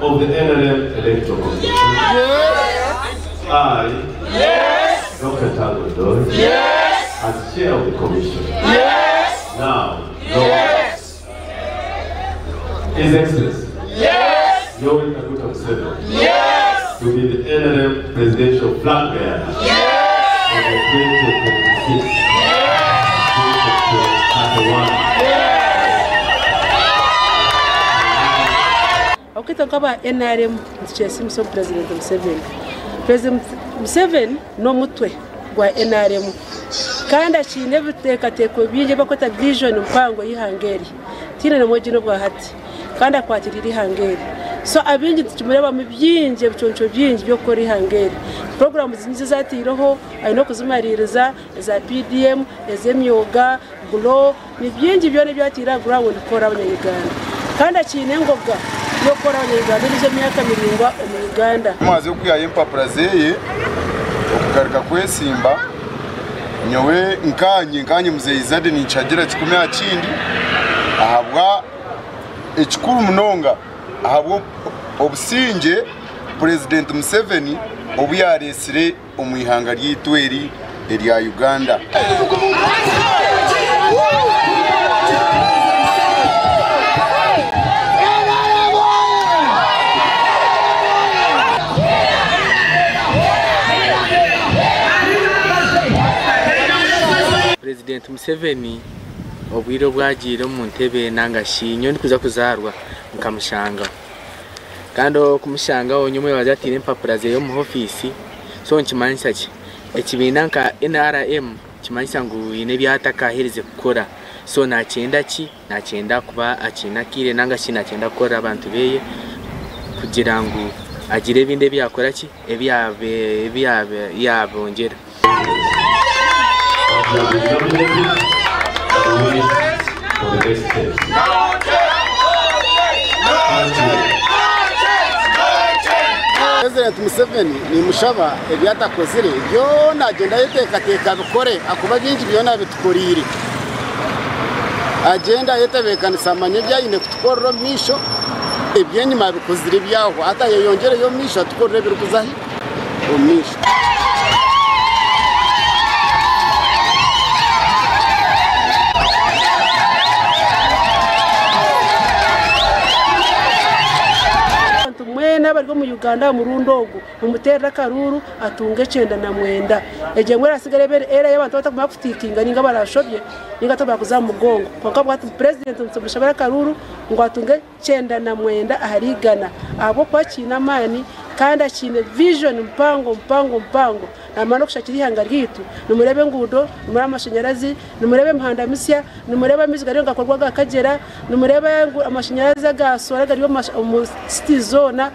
of the NRM Electoral Commission. Yes. I, yes. Dr. Tanga Odoi, yes. as chair of the commission. Yes. Now, yes. His Excellency. Yes. Yoweri Kaguta Museveni. Yes. To be the NRM presidential flag bearer. Yes. For the 2026. Yes. 2031. Okwita nk'aba NRM nitukyesiimisa omu Purezidenti Museveni. Purezidenti Museveni n'omutwe gwa NRM kandi akiine ebiteekateeko bingi ebi barikweta vision mpango y'eihanga eri. Tihaine n'omwe ogiine obwahati kandi akwatiriire eihanga eri. So abaingi nitukimureebamu bingi ebiconco bingi by'okukora eihanga eri. Puroguraamu nyingi ezi ataireho aine okuzimariiriza eza PDM, ez'emyoga, Glo, ni bingi byona ebi ataire aha ground kukora abanya Uganda. Kandi akiine engoga y'okukora abanya Uganda endijo emyaka miraingwa omu Uganda. Kumazire okwihayo empapura zeye okugaruka kwesimba, nyowe nkanye nkanye Muzeeyi Zade ninkihagira kikumi aha kindi ahabwa ekikuru munonga ahabwa obusingye Purezidenti Museveni obu yaresire omu ihanga ryaitu eri erya Uganda. Purezidenti Museveni obwire obu agiire omu ntebe nanga shi nyowe ndikuza kuzaarwa nkamushangaho. Kandi okumushangaho nyowe omwebazo ataire empapura ze omu ofiisi so nikimanyisa ki? Ekibiina nka NRM nikimanyisa ngu haine ebi atakaherize kukora so nakyenda ki? Nakyenda kuba akiine akaire ninga shi nakyenda kukorera abantu beye kugira ngu agire ebindi ebi yakora ki? Ebi yabongyera. Purezidenti Museveni nimushaba ebi atakozire byona agyende ayeteekateeke abikore ahakuba bingi byona abitukoreire. Agyende ayetebeekanise amanye ebi aine kutukorera omu maisho, eby'enyima abikozire byahwa hati ayeyongyereyo omu maisho atukorere ebirikuza hi? Omu maisho. Abantu mwena abari omu Uganda aha murundi ogu mumuteerere akaruuru atunge 99. Egyo emwe eraasigara ebe eri ey'abantu abatakumanya kutiikinga nainga abaraashobye nainga abatarikuza aha mugongo. Kwonka bwati purezidenti nitumushabira akaruuru ngu atunge 99 ahari igana ahabw'okuba akiine amaani kandi akiine vision mpango mpango mpango namara n'okushakira eihanga ryaitu. Nimureeba enguudo, nimureeba amashanyarazi, nimureeba emihanda misya, nimureeba amaizi gariyo nigakorwa aga Kagyera, nimureeba amashanyarazi aga solar gari omu cities zoona.